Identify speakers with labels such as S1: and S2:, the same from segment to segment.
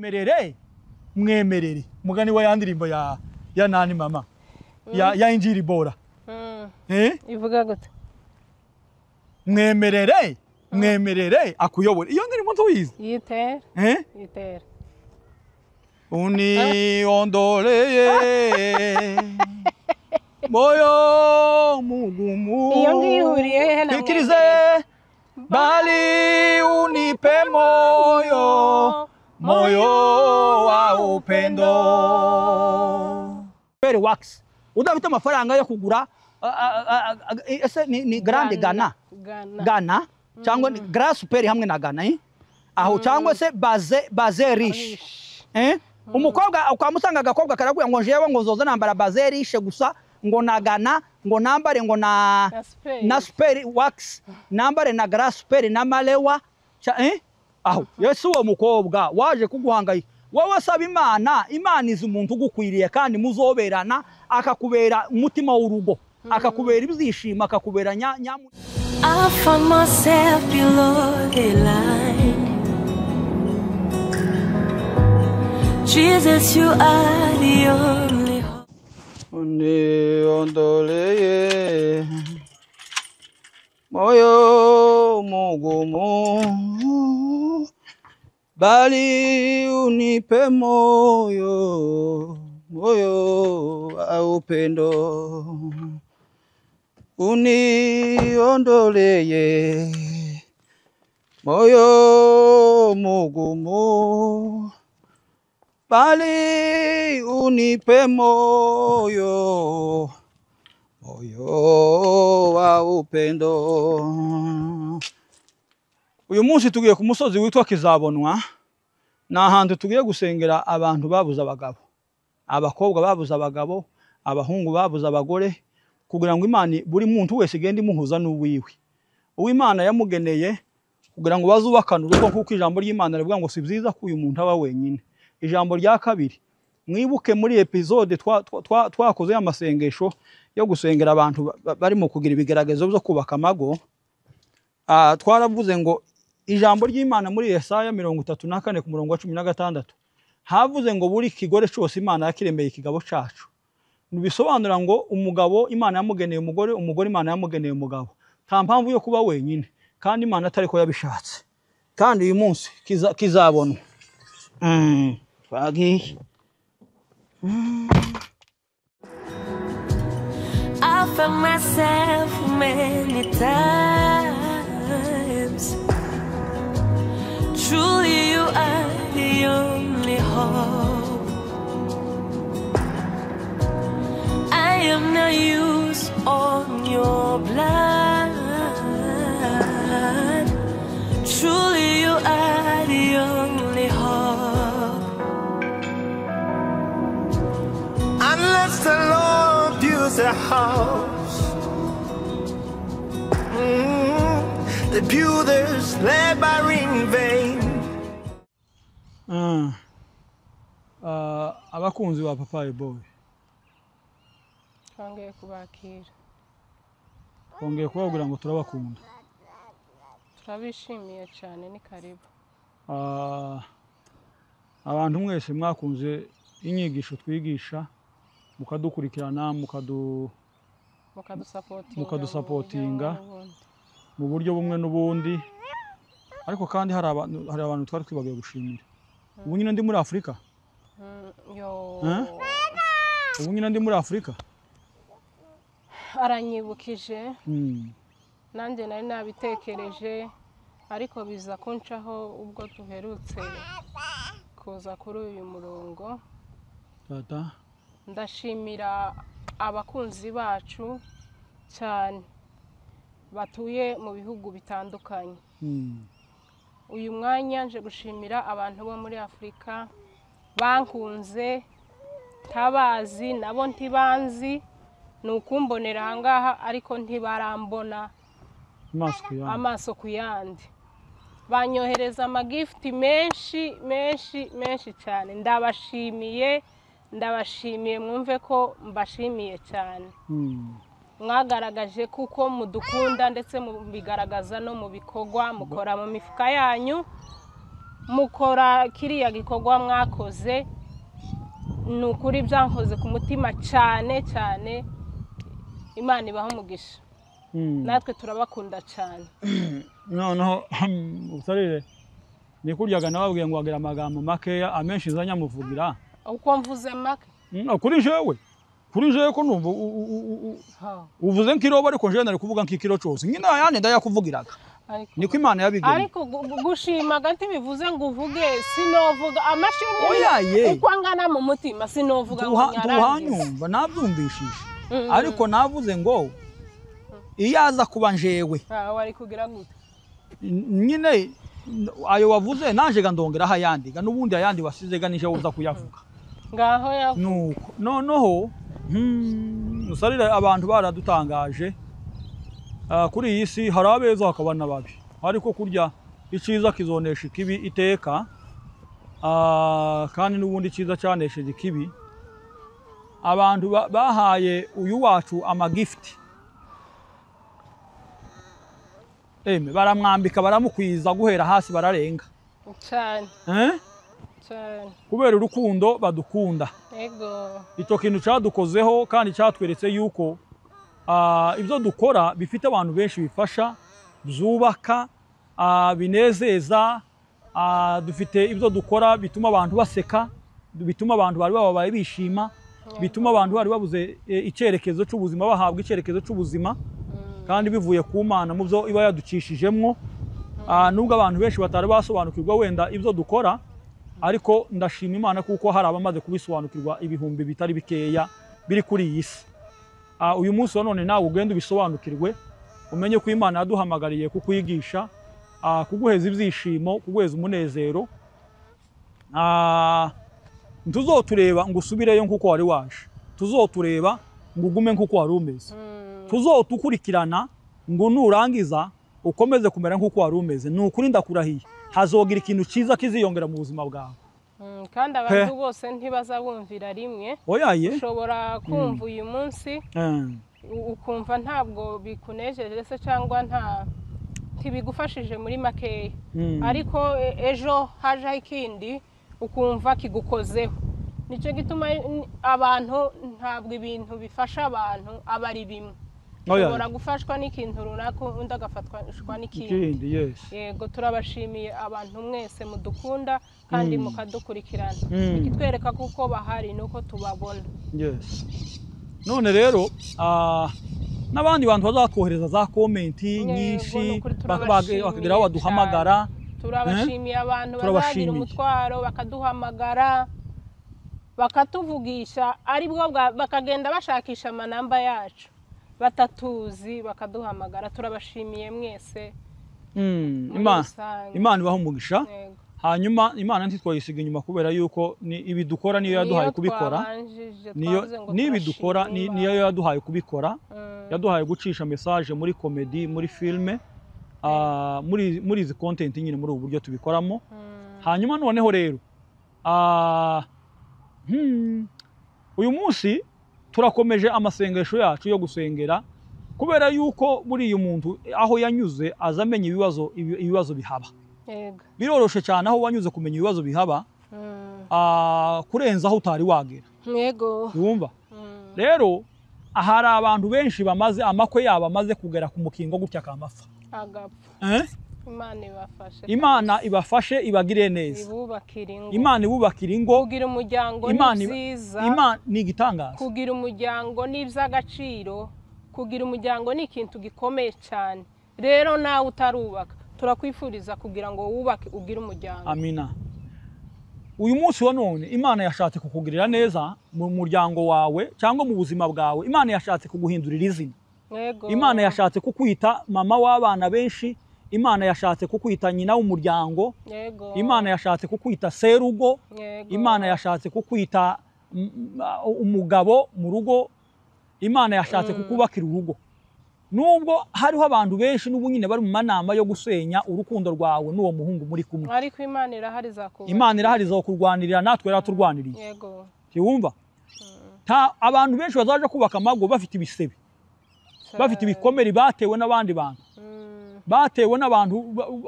S1: Mwemerere, mwemerere mugani wa yandirimbo ya nani mama ya Injili Bora.
S2: Ivuga gute?
S1: Mwemerere, mwemerere akuyobora. Iyo ndirimbo ntuyizi?
S2: Yitera. Yitera.
S1: Uniondoleye moyo mugumu.
S2: Iyo ngiyo ihuriye he na
S1: Fikirize bali unipe moyo, moyo wa upendo. Very wax. Udafite amafaranga yo kugura ese ni grande Ghana. Ghana cyangwa Grand Super hamwe na Ghana aho cyangwa se base riche. Umukobwa ukamusanga agakobwa karaguye ngo jewe ngo zoza nambara base riche gusa ngo na Ghana ngo nambare ngo na super wax nambare na Grand Super na malewa aho Yesu uwo mukobwa waje kuguhangayika. Wowe saba Imana, Imana izi umuntu ugukwiriye kandi muzoberana akakubera umutima w'urugo, akakubera ibyishimo, akakubera nyamu.
S3: I found myself below the line. Jesus, you are the only hope.
S1: Uniondoleye moyo mugumu, bali unipe moyo, moyo wa upendo. Uniondoleye moyo mugumu, bali unipe moyo, moyo wa upendo. Uyu munsi tugiye ku musozi witwa Kizabonwa, ni ahantu tugiye gusengera abantu babuze abagabo, abakobwa babuze abagabo, abahungu babuze abagore, kugira ngo Imana buri muntu wese igende imuhuza n'uwiwe. Uwimana yamugeneye kugira ngo bazubakane urugo, kuko ijambo ry'Imana rivuga ngo si byiza ko uyu muntu aba wenyine. Ijambo rya kabiri, mwibuke muri episode twakoze amasengesho yo gusengera abantu barimo kugira ibigeragezo byo kubaka amago. Twaravuze ngo ijambo ry'Imana muri Yesaya 34 ku murongo wa 16 havuze ngo buri kigore cyose Imana yakiremeye ikigabo cacu. Bisobanura ngo umugabo Imana yamugeneye umugore, umugore Imana yamugeneye umugabo. Nta mpamvu yo kuba wenyine kandi Imana atari ko yabishatse. Kandi uyu munsi kizabonwa. Twagiye.
S3: I found myself many times. Truly you are the only hope. I am no use on your blood. Truly you are the only hope.
S4: Unless the Lord builds a house, the builders labor in vain.
S1: Abakunzi ba Papayi Boy,
S2: twongeye kubakira,
S1: twongeye kubabwira ngo turabakunda,
S2: turabishimiye cyane. Ni karibu.
S1: Abantu mwese mwakunze inyigisho twigisha, mukadukurikirana, mukadusapotinga mu buryo bumwe n'ubundi. Ariko kandi hari abantu twari twibagiwe gushimira. Ubu nyine ndi muri Afrika. Ubu nyine ndi muri Afrika.
S2: Aranyibukije. Nanjye nari nabitekereje ariko biza kuncaho ubwo duherutse kuza kuri uyu murongo.
S1: Tata,
S2: ndashimira abakunzi bacu cyane batuye mu bihugu bitandukanye. Uyu mwanya nje gushimira abantu bo muri Afrika bankunze, tabazi nabo ntibanzi, nukumbonera ahangaha ariko ntibarambona amaso kuyandi. Banyohereza amagifti menshi menshi menshi cyane. Ndabashimiye, ndabashimiye, mwumve ko mbashimiye cyane. Mwagaragaje kuko mudukunda ndetse mubigaragaza no mu bikorwa mukora mu mifuka yanyu. Mukora kiriya gikorwa mwakoze, ni ukuri byankoze ku mutima cyane cyane. Imana ibaha umugisha. Natwe turabakunda cyane.
S1: Noneho usarire ni kuryaga nababwiye ngo wagira amagambo makeya amenshi nzanyamuvugira.
S2: Uko mvuze make?
S1: Kuri jewe. Kuri jewe ko numva uvuze nk'irobo, ariko jewe nari kuvuga nk'ikiro cyose. Nyina yandi ndayakuvugiraga. Niko Imana yabigennye.
S2: Ariko gushimaga ntibivuze ngo uvuge, sinovuga amashimwe uko angana mu mutima, sinovuga ngo nyarangize.
S1: Tuhanyumva nabyumvishije. Ariko navuze ngo iyo aza kuba njewe.
S2: Wari kugira gute?
S1: Nyine ayo wavuze naje gandongera ayandi, n'ubundi ayandi wasize ga nije uza kuyavuga.
S2: Ngaho yavuga.
S1: Nuko noneho usarire abantu baradutangaje. Kuri iyi si hari abeza hakaba n'ababi, ariko kurya icyiza kizonesha ikibi iteka, kandi n'ubundi icyiza cyanesheje ikibi. Abantu bahaye uyu wacu amagift, baramwambika baramukwiza guhera hasi bararenga
S2: cyane. Cyane
S1: kubera urukundo badukunda.
S2: Yego,
S1: icyo kintu cyadukozeho kandi cyatweretse yuko ibyo dukora bifite abantu benshi bifasha, byubaka, binezeza. Dufite ibyo dukora bituma abantu baseka, bituma abantu bari bababaye bishima, bituma abantu bari babuze icyerekezo cy'ubuzima bahabwa icyerekezo cy'ubuzima, kandi bivuye ku Mana mu byo iba yaducishijemwo. Nubwo abantu benshi batari basobanukirwa wenda ibyo dukora, ariko ndashima Imana kuko hari abamaze kubisobanukirwa ibihumbi bitari bikeya biri kuri iyi si. Uyu munsi wa none nawe ugenda ubisobanukirwe, umenye ko Imana yaduhamagariye kukwigisha, kuguheza ibyishimo, kuguheza umunezero. Ntuzotureba ngo usubireyo nkuko wari waje, tuzotureba ngo ugume nkuko wari umeze, tuzotukurikirana ngo nurangiza ukomeze kumera nkuko wari umeze. Ni ukuri ndakurahiye hazogira ikintu cyiza kiziyongera mu buzima bwawe.
S2: Kandi abantu bose ntibazabumvira rimwe. Ushobora kumva uyu munsi ukumva ntabwo bikunejeje se cyangwa nta ntibigufashije muri makeya, ariko ejo hajaho ikindi ukumva kigukozeho. Nicyo gituma abantu ntabwo ibintu bifasha abantu aba ari bimwe. Ushobora gufashwa n'ikintu runaka undi agafatwa n'ikindi. Yego, turabashimiye abantu mwese mudukunda kandi mukadukurikirana. Ikitwereka kuko bahari nuko tubabona.
S1: None rero n'abandi bantu bazakohereza za komenti nyinshi bakagira aho baduhamagara.
S2: Turabashimiye abantu bazagira umutwaro bakaduhamagara bakatuvugisha, aribwo bakagenda bashakisha amanamba yacu batatuzi bakaduhamagara. Turabashimiye mwese.
S1: Imana ibaha umugisha. Hanyuma Imana ntitwayisiga inyuma kubera yuko ni ibidukora niyo yaduhaye kubikora, niyo niyo yaduhaye kubikora. Yaduhaye gucisha message muri comedy, muri filme, muri izi content nyine, muri ubu buryo tubikoramo. Hanyuma noneho rero uyu munsi turakomeje amasengesho yacu yo gusengera, kubera yuko muri uyu muntu aho yanyuze azamenya ibibazo bihaba. Biroroshe cyane aho wanyuze kumenya ibibazo bihaba kurenza aho utari wagera.
S2: Yego,
S1: wumva rero ahari abantu benshi bamaze amakwe yabo amaze kugera ku mukingo gutya kamafa
S2: agapfa. Imana ibafashe,
S1: Imana ibafashe, ibagire neza, Imana ibubakire ingo.
S2: Kugira umuryango ni byiza,
S1: Imana ni igitangaza.
S2: Kugira umuryango ni iby'agaciro, kugira umuryango ni ikintu gikomeye cyane. Rero nawe utarubaka turakwifuriza kugira ngo wubake ugire umuryango.
S1: Amina. Uyu munsi wa none Imana yashatse kukugirira neza mu muryango wawe cyangwa mu buzima bwawe. Imana yashatse kuguhindurira izina. Imana yashatse kukwita mama w'abana benshi. Imana yashatse kukwita nyina w'umuryango. Imana yashatse kukwita serugo. Imana yashatse kukwita umugabo mu rugo. Imana yashatse kukubakira urugo. Nubwo hariho abantu benshi n'ubu nyine bari mu manama yo gusenya urukundo rwawe n'uwo muhungu muri kumwe,
S2: ariko Imana irahari zakuba,
S1: Imana irahari zakurwanirira, natwe yaraturwaniriye.
S2: Yego,
S1: wumva abantu benshi bazaje kubaka amago bafite ibisebe, bafite ibikomere batewe n'abandi bantu, batewe n'abantu.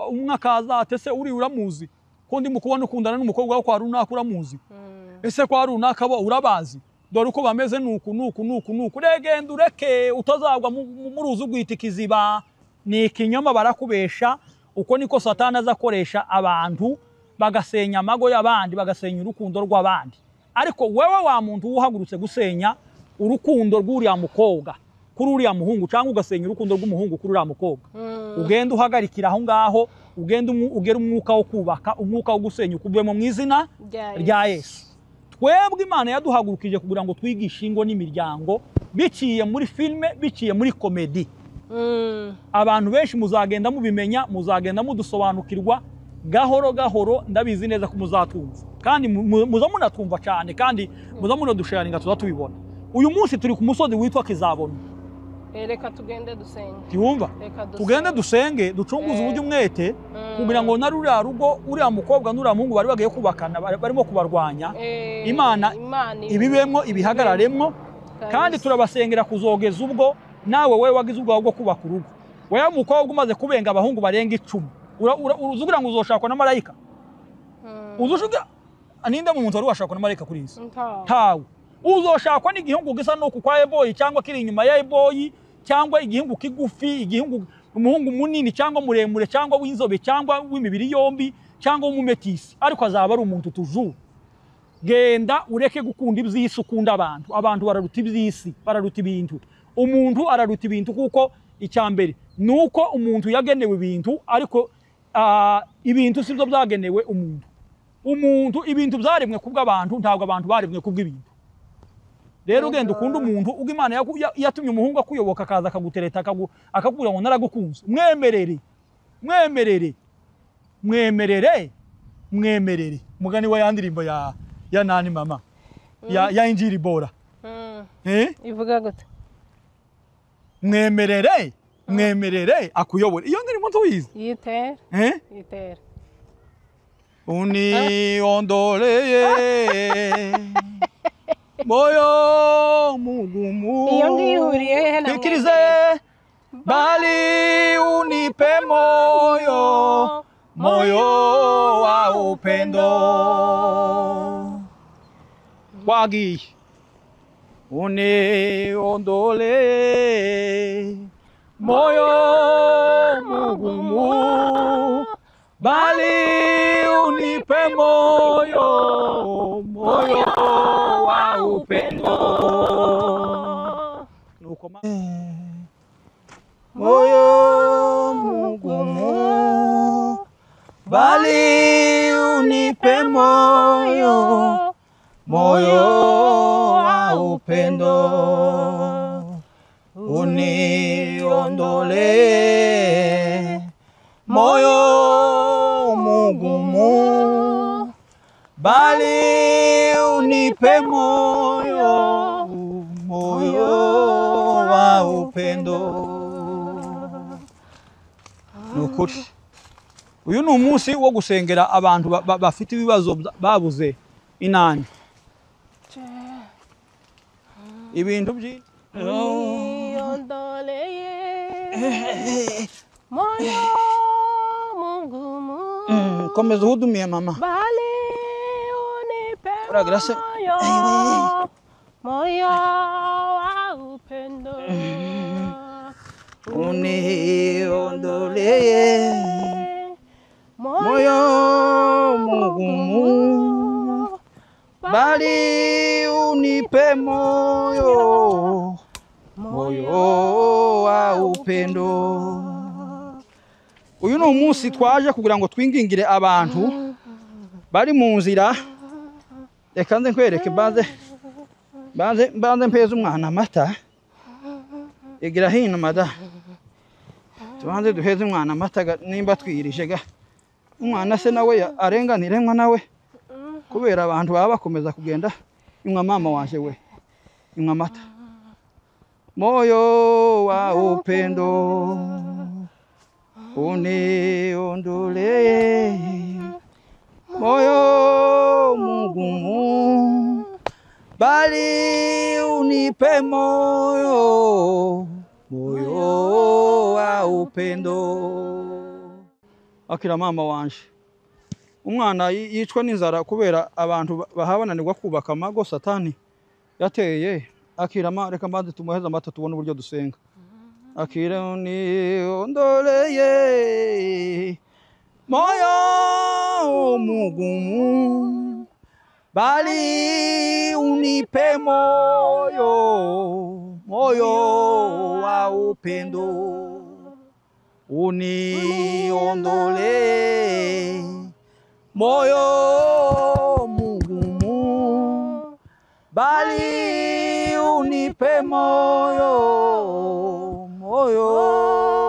S1: Umwe akaza ati se uri uramuzi ko Ko ndimo kubona ukundana n'umukobwa wo kwa runaka, uramuzi? Ese kwa runaka bo urabazi? Dore uko bameze, nuku nuku nuku nuku. Regenda ureke utazagwa mu ruzi ugwita ikiziba. Ni ikinyoma, barakubesha. Uko niko Satani azakoresha abantu bagasenya amago y'abandi, bagasenya urukundo rw'abandi. Ariko wewe wa muntu uhagurutse gusenya urukundo rw'uriya mukobwa kuri uriya muhungu, cyangwa ugasenya urukundo rw'umuhungu kuri uriya mukobwa, ugenda uhagarikira aho ngaho, ugenda ugera umwuka wo kubaka, umwuka wo gusenya ukuvemo mu izina rya Yesu. Twebwe Imana yaduhagurukije kugira ngo twigishe ingo n'imiryango biciye muri filime, biciye muri komedi. Abantu benshi muzagenda mubimenya, muzagenda mudusobanukirwa gahoro gahoro. Ndabizi neza ko muzatumva, kandi muza munatwumva cyane, kandi muza munadusharinga, tuza tubibona. Uyu munsi turi ku musozi witwa Kizabona.
S2: Reka tugende dusenge.
S1: Tiwumva? Tugende dusenge, ducunguze uburyo umwete, kugira ngo na ruriya rugo, uriya mukobwa n'uriya muhungu bari bagiye kubakana, barimo kubarwanya, Imana ibibemwo, ibihagararemwo. Kandi turabasengera kuzogeza ubwo nawe wewe wagize ubwawe bwo kubaka urugo. Wewe mukobwa umaze kubenga abahungu barenga 10, uzugira ngo uzoshakwa na marayika? Uzoshuka ninde mu muntu wari washakwa na marayika kuri isi? Ntawe. Uzoshakwa n'igihungu gisa nuku kwa eboyi, cyangwa kiri inyuma ya eboyi, cyangwa igihungu kigufi, igihungu umuhungu munini cyangwa muremure, cyangwa w'inzobe, cyangwa w'imibiri yombi, cyangwa w'umumetisi, ariko azaba ari umuntu tuju. Genda ureke gukunda iby'isi, ukunda abantu. Abantu bararuta iby'isi, bararuta ibintu. Umuntu araruta ibintu, kuko icyambere nuko umuntu yagenewe ibintu, ariko ibintu sibyo byagenewe umuntu. Umuntu ibintu byaremwe kubw'abantu, ntabwo abantu baremwe kubw'ibintu. Rero ugenda ukunda umuntu, ubwo Imana yatumye umuhungu akuyoboka, akaza akagutereta, akakubwira ngo naragukunze, mwemerere, mwemerere, mwemerere, mwemerere. Mugani wa yandirimbo ya nani mama ya Injiri Bora.
S2: Ivuga gute?
S1: Mwemerere, mwemerere akuyobore. Iyo ndirimbo ntuyizi?
S2: Yitere. Yitere.
S1: Uniondoleye moyo mugumu,
S2: iyo ngiyo ihuriye he na
S1: fikirize, bali unipe moyo, moyo wa upendo. Wagiye. Uniondole moyo mugumu, bali unipe moyo, moyo wa upendo. Moyo mugumu, bali unipe moyo, moyo wa upendo. Uniondole moyo mugumu, bali unipe moyo, moyo wa upendo. Nukuri uyu ni umunsi wo gusengera abantu bafite ibibazo, babuze inani, ibintu byinshi.
S2: Moyo mugumu,
S1: komeza uhudumiye mama,
S2: bali unipe moyo, moyo wa upendo.
S1: Uniondoleye moyo mugumu, bali unipe moyo, moyo wa upendo. Uyu ni umunsi twaje kugira ngo twingingire abantu bari mu nzira. Reka nze nkwereke, mbanze mpeze umwana amata. Igira hino mada, tubanze duheze umwana amata, nimba twirije ga umwana se nawe arenganire mwa nawe, kubera abantu baba bakomeza kugenda. Inywa mama wanje we, inywa amata. Moyo wa upendo uniondole moyo mugumu, bali unipe moyo, moyo wa upendo. Akira mama wanje, Umwana yicwa n'inzara kubera abantu bahabananirwa kubaka amago Satani yateye. Akira reka mbanze tumuheze amata tubone uburyo dusenga. Akira uniondoleye moyo mugumu, bali unipe moyo, moyo wa upendo. Uniondole moyo mugumu, bali unipe moyo, moyo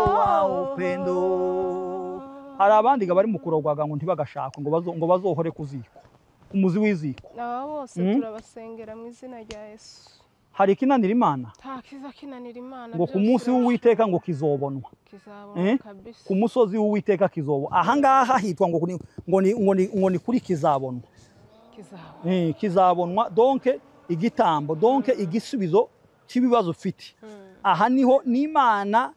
S1: wa upendo. Hari abandi bari mu kurogwaga ngo ntibagashaka ngo bazohore kuziko kumuzi w'iziko.
S2: Aba bose turabasengera mu izina rya Yesu.
S1: Hari ikinanira Imana?
S2: Nta kiza kinanira Imana.
S1: Ngo ku munsi w'Uwiteka ngo kizobonwa.
S2: Kizabonwa kabisa.
S1: Ku musozi w'Uwiteka kizobo. Aha ngaha hitwa ngo ni kuri kizabonwa.
S2: Kizabonwa.
S1: Kizabonwa donc igitambo, donc igisubizo cy'ibibazo ufite. Aha niho n'Imana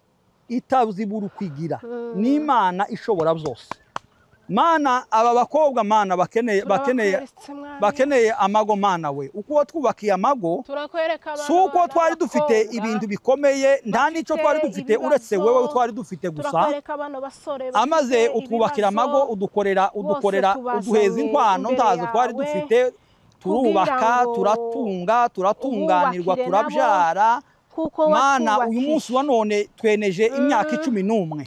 S1: itazibura kwigira. N'Imana ishobora byose. Mana aba bakobwa mana bakeneye amago mana we. Uko twubakiye amago suko twari dufite ibintu bikomeye, nta nico twari dufite uretse wewe twari dufite gusa. Amaze utwubakira amago, udukorera uduheza inkwano ntazo twari dufite, turubaka, turatunga, turatunganirwa, turabyara. Mana uyu munsi wa none tweneje imyaka 11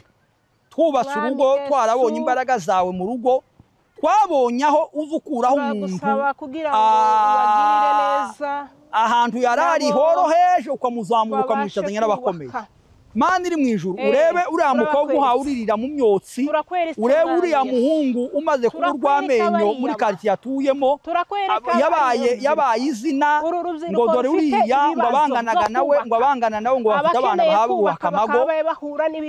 S1: twubatse urugo, twarabonye imbaraga zawe mu rugo, twabonye aho uzukuraho umuntu ahantu yarari horoheje ukamuzamura ukamwicazanya n'abakomeye. Mana iri mu ijuru, urebe uriya mukobwa uhawe uririra mu myotsi, urebe uriya muhungu umaze kuburwa amenyo muri quartier atuyemo, yabaye izina ngo dore uriya ngo abanganaga nawe, ngo abangana nawe, ngo bafite abana bahawe bubaka amago.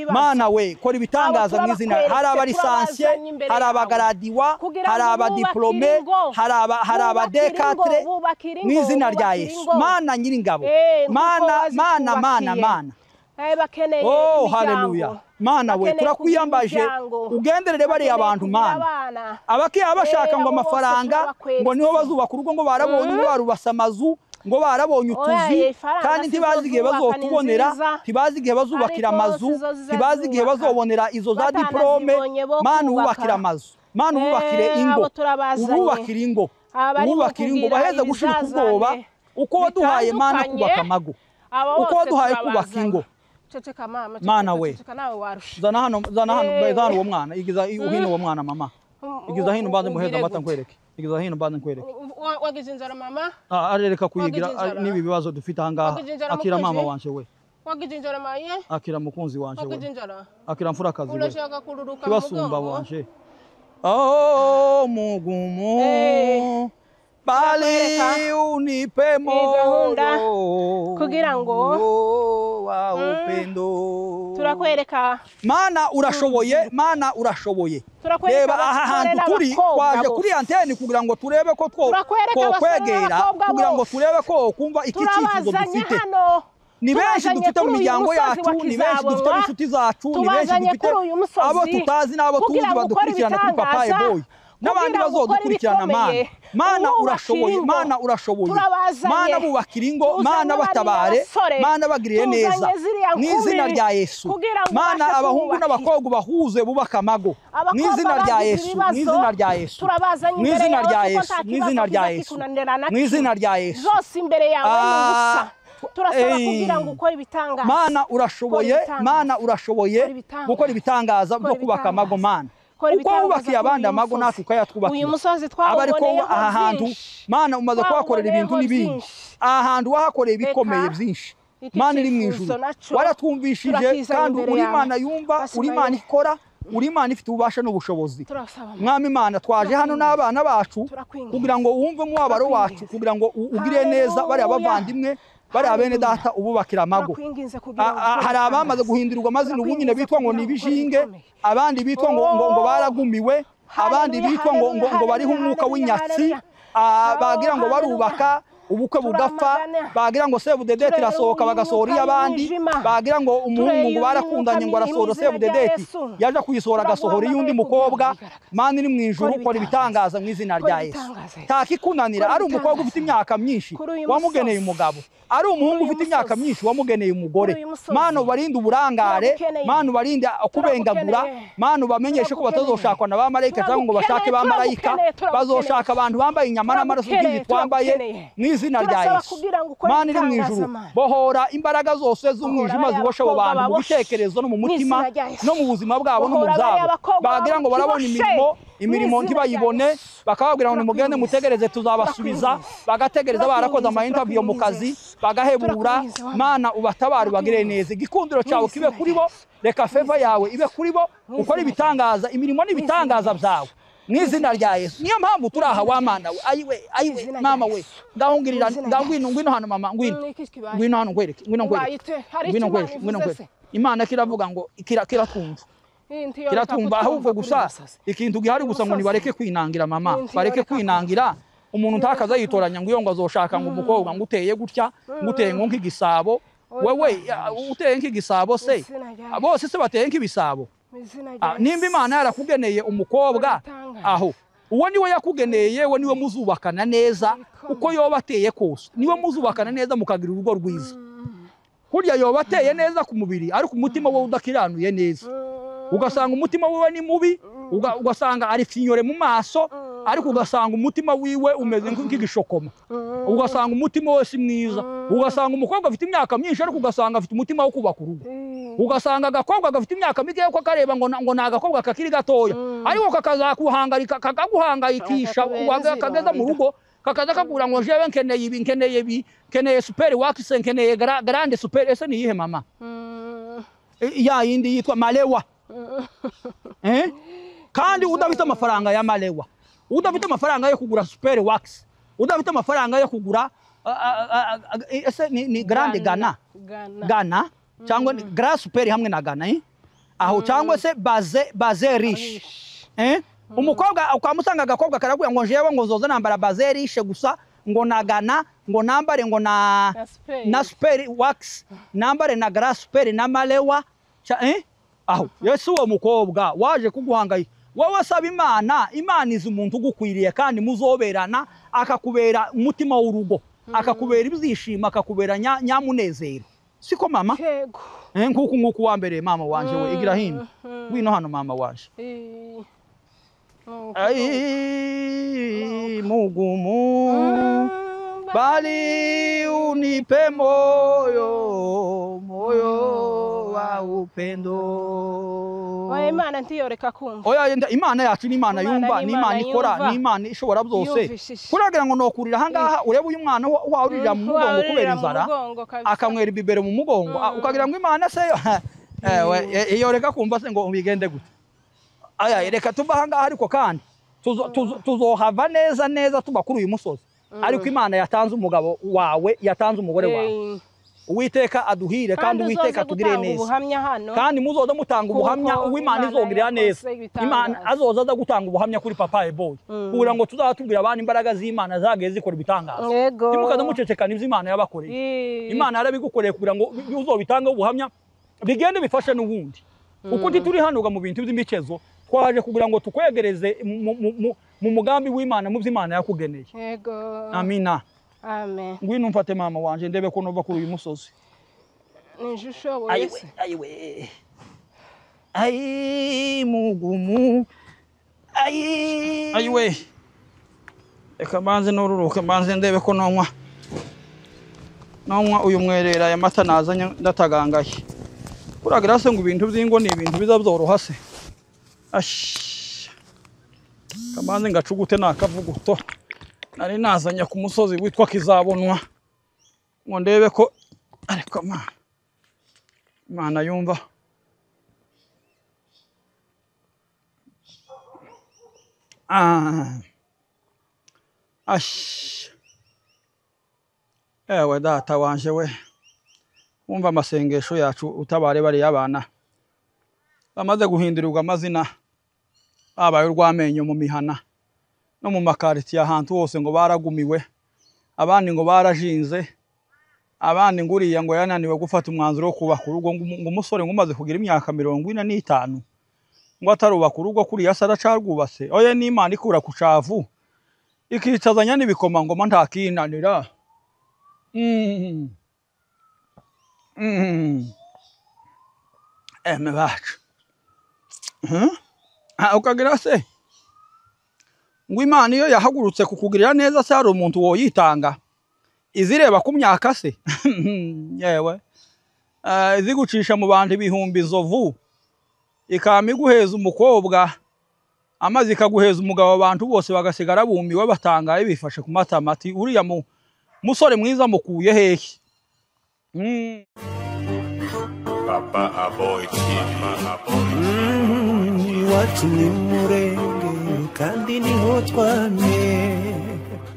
S1: Mana we, kora ibitangaza mu izina. Hari abalisansiye, hari abagaradiwa, hari abadiplome, hari abadekatre mu izina rya Yesu. Mana nyiringabo, Mana, Mana, Mana, Mana. Oh, haleluya. Mana we, turakwiyambaje ugenderere bariya abantu mana. Abakiya bashaka ngo amafaranga ngo niho bazubaka urugo, ngo barabonye ngo barubasa amazu, ngo barabonye utuzi, kandi ntibazi igihe bazotubonera, ntibazi igihe bazubakira amazu, ntibazi igihe bazobonera izo za diplome. Mana ubakira amazu, Mana ubakire ingo, ubakire ingo, ubakire ingo, baheze gushirika ubwoba uko waduhaye Mana kubaka amago, uko waduhaye kubaka ingo. Mana we, zana hano, zana hano, zana uwo mwana, igiza hino uwo mwana mama. Igiza hino mbanze muheza amata nkwereke. Igiza hino mbanze nkwereke.
S2: Wagize inzara mama?
S1: Arereka kuyigira nibi bibazo dufite aha ngaha. Akira mama wanje we.
S2: Wagize inzara maye?
S1: Akira mukunzi wanje we.
S2: Wagize inzara?
S1: Akira mfurakazi we.
S2: Urashaka kururuka
S1: kibasumba wanje. Oh mugumu. Bali unipe moyo
S2: kugira ngo
S1: wa upendo.
S2: Turakwereka
S1: Mana urashoboye, Mana urashoboye. Reba aha hantu turi, twaje kuri anteni kugira ngo turebe ko twokwegera, kugira ngo turebe ko kumva iki cyifuzo dufite. Ni benshi dufite mu miryango yacu, ni benshi dufite mu nshuti zacu, ni benshi dufite abo tutazi n'abo tuzi badukurikirana kuri Papa Boy. N'abandi bazodukurikirana Mana. Mana urashoboye, Mana urashoboye. Mana bubakira ingo, Mana batabare, Mana bagiriye neza mu izina rya Yesu. Mana abahungu n'abakobwa bahuze bubaka amago mu izina rya Yesu, mu izina rya Yesu, mu izina rya Yesu, mu izina rya Yesu, mu izina rya Yesu.
S2: Zose imbere yawe n'ubusa. Turasaba kugira ngo ukore ibitangaza.
S1: Mana urashoboye, Mana urashoboye gukora ibitangaza byo kubaka amago Mana. Uko wubakiye abandi amago natwe ukayatwubakira.
S2: Uyu musozi twawuboneyeho
S1: aha hantu Mana umaze kuhakorera ibintu n'ibindi. Aha hantu wahakoreye ibikomeye byinshi. Mana iri mu ijuru, waratwumvishije kandi uri Imana yumva, uri Imana ikora, uri Imana ifite ububasha n'ubushobozi. Mwami Imana, twaje hano n'abana bacu kugira ngo wumve umubabaro wacu, kugira ngo ugire neza bariya bavandimwe, bariya bene data ububakira amago. Hari abamaze guhindurirwa amazina ubu nyine bitwa ngo ni ibishinge, abandi bitwa ngo baragumiwe, abandi bitwa ngo bariho umwuka w'inyatsi, bagira ngo barubaka. Ubukwe bugapfa, bagira ngo sebudedeti irasohoka bagasohora iy'abandi, bagira ngo umuhungu ngo barakundanye ngo arasohora sebudedeti, yaje kuyisohora agasohora iy'undi mukobwa. Mana iri mu ijuru, kora ibitangaza mu izina rya Yesu. Ntakikunanira. Ari umukobwa ufite imyaka myinshi wamugeneye umugabo, ari umuhungu ufite imyaka myinshi wamugeneye umugore. Mana ubarinde uburangare, Mana ubarinde kubengagura, Mana ubamenyeshe ko batazoshakwa na ba marayika cyangwa ngo bashake ba marayika, bazoshaka abantu bambaye inyama n'amaraso nk'ibi twambaye mu izina rya Yesu. Mana iri mu ijuru, bohora imbaraga zose z'umwijima zibosha abo bantu mu bitekerezo no mu mutima no mu buzima bwabo no mu byabo. Bagira ngo barabona imirimo ntibayibone, bakababwira ngo nimugende mutegereze tuzabasubiza, bagategereza barakoze ama interview mu kazi bagahebura. Mana ubatabare ubagirire neza, igikundiro cyawe kibe kuri bo, reka favor yawe ibe kuri bo, ukore ibitangaza, imirimo n'ibitangaza byawe mu izina rya Yesu. Niyo mpamvu turi aha wa Mana we. Ayiwe, ayiwe mama we, ndahungirira, ngwino, ngwino hano mama, ngwino, ngwino hano nkwereke, ngwino nkwereke, ngwino nkwereke, ngwino nkwereke. Imana kiravuga ngo kiratwumva, kiratumva. Ahubwo gusa ikintu gihari gusa ngo nibareke kwinangira mama, bareke kwinangira. Umuntu ntakaza yitoranya ngo iyo ngo azoshaka ngo umukobwa ngo uteye gutya, ngo uteye ngo nk'igisabo. Wewe uteye nk'igisabo se, bose se bateye nk'ibisabo. Nimba Imana yarakugeneye umukobwa, aho uwo niwe yakugeneye, yewe niwe muzubakana neza uko yoba ateye kose, niwe muzubakana neza mukagira urugo rwiza. Kurya yoba ateye neza ku mubiri, ariko umutima we udakiranuye neza, ugasanga umutima wiwe ni mubi, ugasanga ari finyore mu maso, ariko ugasanga umutima wiwe umeze nk'igishokoma, ugasanga umutima we si mwiza. Ugasanga umukobwa afite imyaka myinshi, ariko ugasanga afite umutima wo kubaka urugo. Ugasanga agakobwa gafite imyaka mike ko kareba ngo ni agakobwa kakiri gatoya, ariko kakazakuhangarika, kakaguhangayikisha kageza mu rugo, kakaza kakubwira ngo jewe nkeneye ibi, nkeneye ibi, nkeneye super wax, nkeneye grande super. Ese ni iyihe mama? Ya yindi yitwa malewa. Kandi udafite amafaranga ya malewa, udafite amafaranga yo kugura super wax, udafite amafaranga yo kugura ese ni grande Gana, Gana cyangwa grand super hamwe na Gana, aho cyangwa se baze riche. Umukobwa ukamusanga agakobwa karabwira ngo jewe ngo nzoza nambara baze riche gusa, ngo na Gana, ngo nambare ngo na super wax, nambare na grand super na malewa. Aho Yesu uwo mukobwa waje kuguhangayika wowe, saba Imana, Imana izi umuntu ugukwiriye kandi muzoberana, akakubera umutima w'urugo, akakubera ibyishimo, akakubera nyamunezero. Siko mama?
S2: Yego.
S1: Nkuku nkuku wa mbere mama wanje we, igira hino. Ngwino hano mama wanje. Ai mugumu bali unipe moyo, moyo wa upendo.
S2: Oya Imana ntiyoreka kumva.
S1: Oya Imana yacu ni Imana yumva, ni Imana ikora, ni Imana ishobora byose. Kuragira ngo nokurira ahangaha urebe uyu mwana wawurira mu mugongo kubera inzara, akanywera ibibero mu mugongo, ukagira ngo Imana se iyo reka kumva se ngo bigende gute. Aya reka tuva ahangaha, ariko kandi tuzohava neza neza tuba kuri uyu musozi. Ariko Imana yatanze umugabo wawe, yatanze umugore wawe. Uwiteka aduhire kandi Uwiteka atugirire neza. Kandi muzoza mutanga ubuhamya uw'Imana izogirira neza. Imana azoza aza gutanga ubuhamya kuri Papa Eboy, kugira ngo tuzatubwira abana imbaraga z'Imana zagiye zikora ibitangaza. Ntimukaze mucecekana ibyo Imana yabakoreye. Imana yarabigukoreye kugira ngo uzobitanga ubuhamya bigende bifashe n'ubundi. Uko turi hano mu bintu by'imicezo, twaje kugira ngo tukwegereze mu mugambi w'Imana, mu by'Imana yakugeneye.
S2: Yego.
S1: Amina.
S2: Amen.
S1: Ngwino mfate mama wanje ndebe ko nova kuri uyu musozi.
S2: Nije ushoboye se.
S1: Ayiwe. Ayi mugumu. Ayi. Ayiwe. Reka mbanze noruruke, mbanze ndebe ko nonywa. Nonywa uyu mwerera aya mata nazanye ndatagangaye. Kuragira se ngo ibintu by'ingo ni ibintu biza byoroha se. Ash. Kamanze ngacugute nakavuguto. Nari nazanye ku musozi witwa Kizabonwa ngo ndebe ko, ariko Imana yumva. Ash. Ewe data wanje we, wumva amasengesho yacu, utabare bariya abana bamaze guhindurirwa amazina, babaye urw'amenyo mu mihana no mu makaritiye ahantu hose ngo baragumiwe. Abandi ngo barajinze, abandi ngo uriya ngo yananiwe gufata umwanzuro wo kubaka urugo, ngo umusore ngo umaze kugira imyaka 45 ngo atarubaka urugo, kuriya se aracarwubatse. Oya, n'Imana ikura ku cavu ikicazanya n'ibikomangoma, ntakinanira. Eme bacu. Ukagira se ngo Imana iyo yahagurutse kukugirira neza se hari umuntu woyitanga izireba ku myaka se? Yewe, izigucisha mu bantu ibihumbi inzovu, ikama iguheza umukobwa amaze ikaguheza umugabo, abantu bose bagasigara bumiwe batangaye bifashe ku matama, ati uriya musore mwiza mukuye hehe?
S5: Papa Aboy TV.
S4: Iwacu ni murenge kandi niho twamye,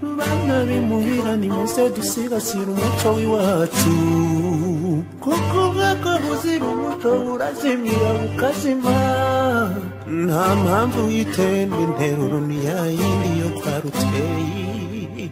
S4: bana b'imuhira nimuze dusigasire umuco w'iwacu, kuko ubwoko buzira umuco burazimira bukazima. Nta mpamvu y'itemba, interuro ni ya yindi yo kwa Ruteyi.